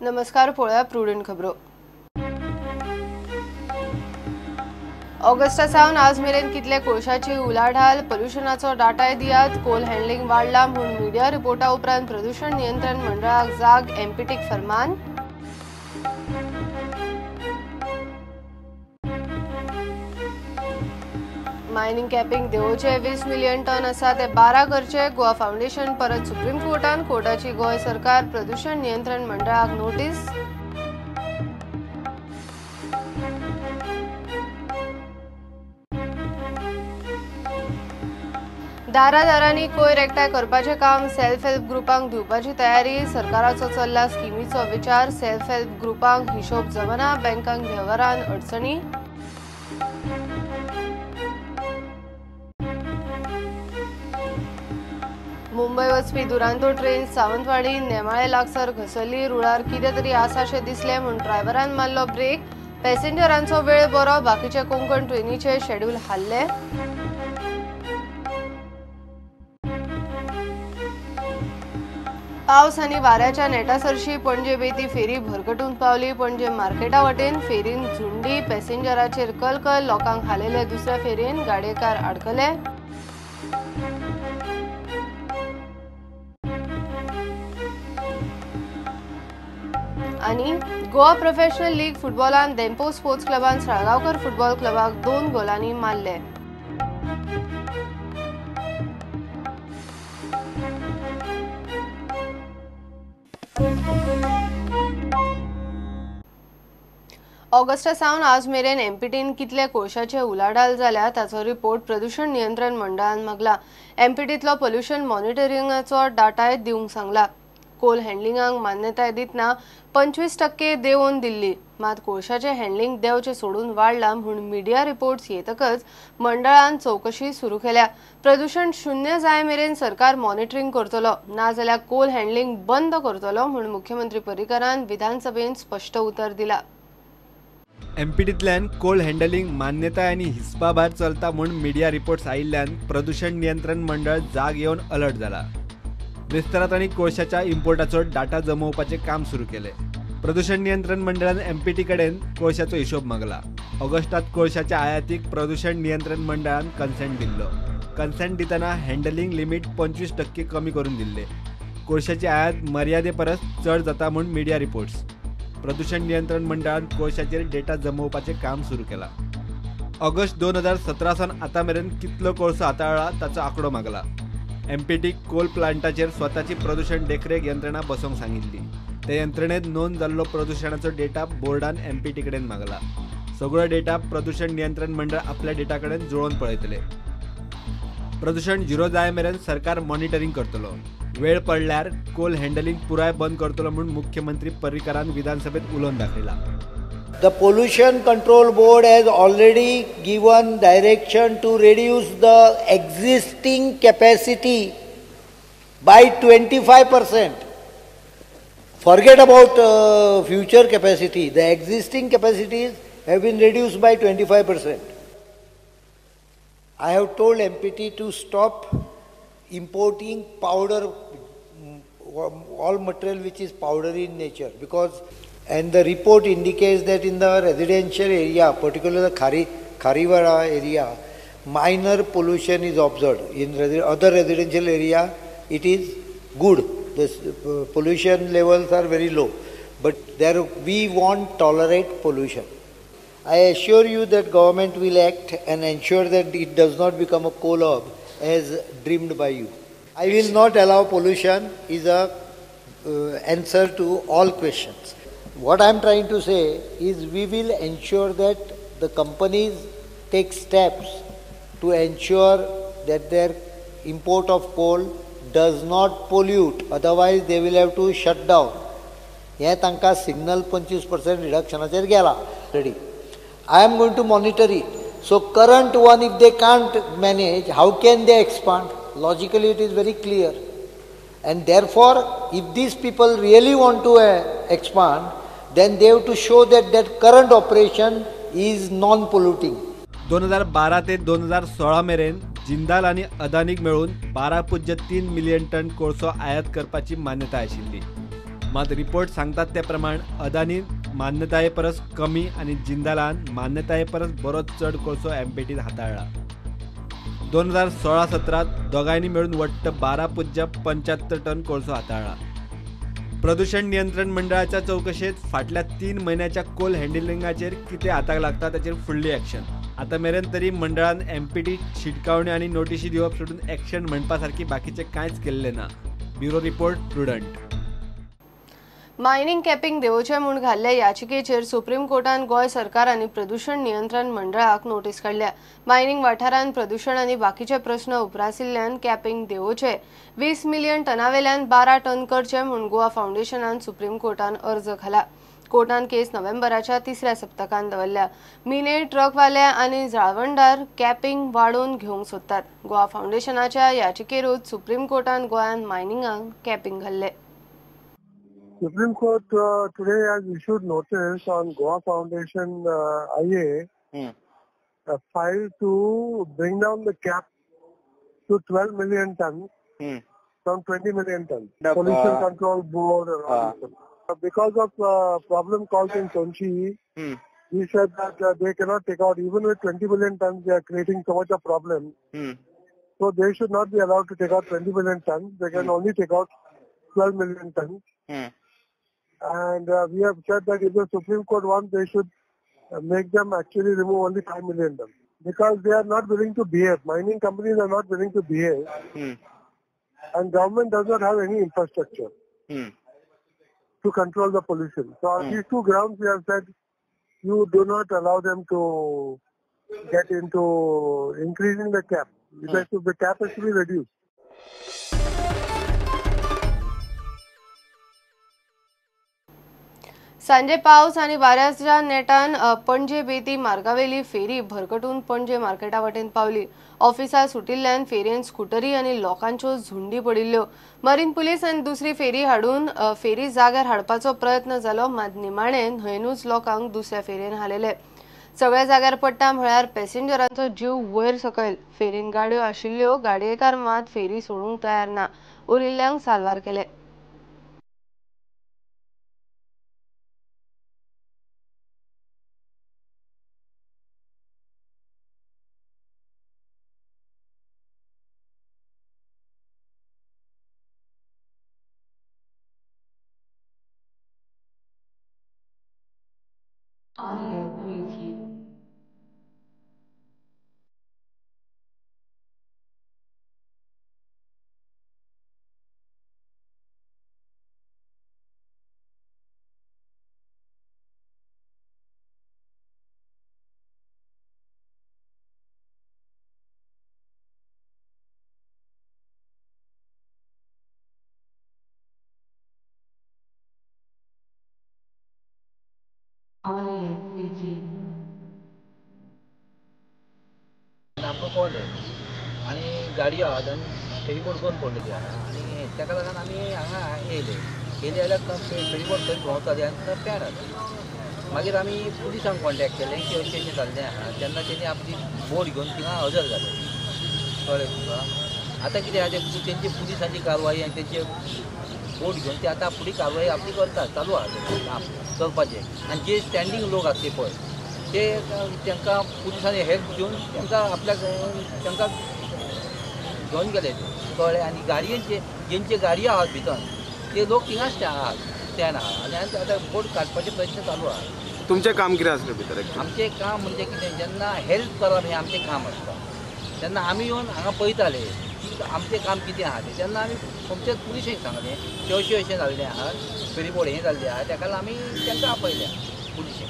नमस्कार, पळोवया प्रुडंट खबरो. ऑगस्टा सावन आज मेरेन कितले कोळशाची उलाढाल, पोल्युशनाचो डाटाय दियात. कोल हँडलिंग वाडला म्हूण मिडिया रिपोर्टा उपरांत प्रदूषण नियंत्रण मंडळाक जाग, एमपीटीक फरमान. मायनिंग कॅपिंग देवोचे 20 मिलियन टन आसा ते 12 करचे. गोवा फावंडेशन परत सुप्रीम कोर्टान, कोर्टाची गोंय सरकार प्रदूषण नियंत्रण मंडळाक नोटीस. दारादारांनी कोयर एकठांय करपाचें काम सेल्फ हेल्प ग्रुपांक दिवपाची तयारी. सरकाराचो चल्ला स्किमीचो विचार. सेल्फ हेल्प ग्रुपांक हिशोब जमना, बँकांक वेव्हारान अडचणी. मुंबय वचपी दुरांतो ट्रेन सावंतवाडी नेमाळे लागसार घसरली. रुळार कितें तरी आसाशें दिसलें म्हूण ड्रायव्हरान मारलो ब्रेक. पॅसेंजरांचो वेळ बरो, बाकीचे कोंकण ट्रेनीचे शेड्यूल हाल्ले. पावस आनी वाऱ्याच्या नेटासरशी पणजे बेती फेरी भरकटून पावली. पणजे मार्केटा वटेन फेरीन झुंडी, पॅसेंजराचेर कलकल. लोकांक हालयले दुसऱ्या फेरयेन गाडयेकार आडकले. आनी गोवा प्रोफेशनल लीग फुटबॉलान धेंपो स्पोर्ट्स क्लबान साळगांवकर फुटबॉल क्लबाक 2 गोलांनी मारले. ऑगस्टा सावन आज मेरेन एमपीटीन कितले कोळशाचे उलाढाल जाल्या ताचो रिपोर्ट प्रदूषण नियंत्रण मंडळान मागला. एमपीटींतलो पोल्युशन मॉनिटरिंगाचो डाटाय दिवंक सांगला. कोल हँडलिंगाक मान्यताय दितना 25% देंवोवन दिल्ली, मात कोळशाचें हँडलिंग देंवचें सोडून वाडलां म्हूण मिडिया रिपोर्ट्स येतकच मंडळान चवकशी सुरू केल्या. प्रदूषण शून्य जाय मेरेन सरकार मॉनिटरिंग करतलो, नाजाल्यार कोल हँडलिंग बंद करतलो म्हूण मुख्यमंत्री पर्रीकरान विधानसभेंत स्पश्ट उतर दिला. एमपीटींतल्यान कोल हँडलिंग मान्यताय आनी हिसपा भायर चलता म्हूण मिडिया रिपोर्ट्स आयिल्ल्यान प्रदूषण नियंत्रण मंडळ जाग येवन अलर्ट जाला. विस्तारात आनी कोळशाच्या इम्पोर्टाचो डाटा जमोवपाचें काम सुरू केलें. प्रदूषण नियंत्रण मंडळान एमपीटी कडेन कोळशाचो हिशोब मागला. ऑगस्टात कोळशाच्या आयातीक प्रदूषण नियंत्रण मंडळान कन्सेंट दिल्लो. कन्सेंट दितना हँडलिंग लिमीट 25% कमी करून दिल्ले. कोळशाची आयात मर्यादे परस चड जाता म्हूण मिडिया रिपोर्ट्स. प्रदूषण नियंत्रण मंडळान कोळशाचेर डेटा जमोवपाचें काम सुरू केलां. ऑगस्ट 2017 सावन आतां मेरेन कितलो कोळसो हाताळ्ळा ताचो आंकडो मागला. एमपीटी कोल प्लांटाचेर स्वताची प्रदूषण देखरेख यंत्रणा बसोवंक सांगिल्ली. ते यंत्रणेत नोंद जाल्लो प्रदूषणाचो डेटा बोर्डान एमपीटी कडेन मागला. सगळो डेटा प्रदूषण नियंत्रण मंडळ आपल्या डेटा कडेन जुळोवन पळयतले. प्रदूषण झिरो जाय मेरेन सरकार मॉनिटरिंग करतलो. वेळ पडल्यार कोल हँडलिंग पुराय बंद करतलो म्हूण मुख्यमंत्री पर्रीकरान विधानसभेत उलोवन दाखयला. The Pollution Control Board has already given direction to reduce the existing capacity by 25%. Forget about future capacity. The existing capacities have been reduced by 25%. I have told MPT to stop importing powder, all material which is powdery in nature, because and the report indicates that in the residential area, particularly the Kharivara area, minor pollution is observed. In other residential area, it is good. The pollution levels are very low. But there we won't tolerate pollution. I assure you that government will act and ensure that it does not become a coal hub as dreamed by you. I will not allow pollution is a answer to all questions. What I am trying to say is we will ensure that the companies take steps to ensure that their import of coal does not pollute, otherwise they will have to shut down. हे तांकां signal 25% रिडक्शनाचेर गेला already. I am going to monitor it. So current one, if they can't manage, how can they expand? Logically it is very clear. And therefore, if these people really want to expand, then they have to show that that current operation is non-polluting. 2012 ते 2016 मेरेन जिंदाल आनी अदानीक मेळून 12.3 million ton कोळसो आयात करपाची मान्यताय आशिल्ली. मात रिपोर्ट सांगतात ते प्रमाण अदानी मान्यताये परस कमी आनी जिंदालान मान्यताये परस बरोच चड कोळसो एमपीटीत हाताळ्ळा. 2016-17 दोगांयनी मेळून वट्ट 12.75 टन कोळसो हाताळ्ळा. प्रदूषण नियंत्रण मंडळाच्या चवकशेत फाटल्या 3 म्हयन्याच्या कोल हँडलिंगाचेर कितें हाताक लागता ताचेर फुडली ॲक्शन. आतां मेरेन तरी मंडळान एमपीटी शिटकावणी आनी नोटिशी दिवप सोडून ॲक्शन म्हणपा सारकी बाकीचें कांयच केल्लें ना. Bureau report, Prudent. Mining capping देवोचें म्हूण घाल्ले याचिकेचेर सुप्रीम कोर्टान गोंय सरकार आनी प्रदूषण नियंत्रण मंडळाक नोटीस काडल्या. मायनिंग वाठारांत प्रदूषण आनी बाकीचे प्रस्न उप्रासिल्ल्यान कॅपिंग देवोचे 20 मिलियन टनावेल्यान 12 टन करचे म्हूण गोवा फावंडेशनान सुप्रीम कोर्टान अर्ज घाला. कोर्टान केस नोव्हेंबराच्या तिसऱ्या सप्तकान दवरल्या. मिने ट्रकवाले आनी जाळवणदार कॅपिंग वाडोवन घेवंक सोदतात. गोवा फावंडेशनाच्या याचिकेरूच सुप्रीम कोर्टान गोंयांत मायनिंगाक कॅपिंग घाल्ले. Supreme Court today has issued notice on Goa Foundation IA filed to bring down the cap to 12 million tons from 20 million tons. Pollution Control Board and all this. Because of problem caused in Sonchi, he said that they cannot take out, even with 20 million tons, they are creating so much of problem. So they should not be allowed to take out 20 million tons. They can only take out 12 million tons. And we have said that if the Supreme Court wants, they should make them actually remove only 5 million tons. Because they are not willing to behave. Mining companies are not willing to behave. And government does not have any infrastructure to control the pollution. So on these two grounds, we have said you do not allow them to get into increasing the cap. Because the cap has to be reduced. सांजे पावस आनी वाऱ्याच्या नेटान पणजे बेती मार्गावेली फेरी भरकटून पणजे मार्केटा वटेन पावली. ऑफिसा सुटिल्ल्यान फेरयेन स्कुटरी आनी लोकांच्यो झुंडी पडिल्ल्यो. मरीन पुलीस आनी दुसरी फेरी हाडून फेरी जाग्यार हाडपाचो प्रयत्न जालो, मात निमाणे न्हंयनूच लोकांक दुसऱ्या फेरयेन हालयले. सगळ्या जाग्यार पडटा म्हळ्यार पॅसेंजरांचो जीव वयर सकयल. फेरीन गाडयो आशिल्ल्यो, गाडयेकार मात फेरी सोडूंक तयार ना. उरिल्ल्यांक साल्वार केले. आमकां कळ्ळें आनी गाडी आहा आनी फेरीबोट बंद पडलेली आहा आनी ताका लागून आमी हांगा येयले. येयले जाल्यार फेरीबोट थंय भोंवताली आनी थंय पेर आसली. मागीर आमी पुलिसांक कॉन्टेक्ट केलें की अशें अशें जाल्लें आहा. तेन्ना तेणी आपली बोट घेवन थिंगा हजर जाले. कळ्ळें तुका? आतां कितें आहा तें तेंची पुलिसांची कारवाई आनी तेंचे बोट घेवन ते आतां फुडें कारवाई आपली करतात, चालू आहा काम चलपाचें. आनी जे स्टँडींग लोक आसा ते पळय ते तांकां पुलिसांनी हेल्प दिवन तांकां आपल्याक तांकां घेवन गेले. कळ्ळें? आनी गाडयेचे जेंचे गाडयो आहात भितर ते लोक थिंगा आहात, स्टँड आहा आनी आतां बोट काडपाचे प्रयत्न चालू आहा. तुमचें काम कितें आसलें भितर? आमचें काम म्हणजे कितें, जेन्ना हेल्प करप हें आमचें काम आसता तेन्ना आमी येवन हांगा पळयताले की आमचें काम कितें आहा तें. तेन्ना आमी सोमतेच पुलिशेक सांगलें की अशें अशें जाल्लें आहा, फेरीबोट हें जाल्लें आहा, ताका लागून आमी तांकां आपयल्या पुलिशेक.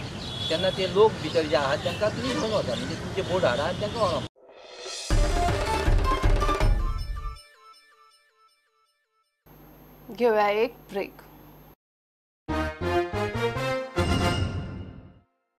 तेन्ना ते लोक भितर जे आहात तांकां तुमी घेवन वता, म्हणजे तुमचे बोट हाडा आनी तांकां व्हरो. घेवया एक ब्रेक.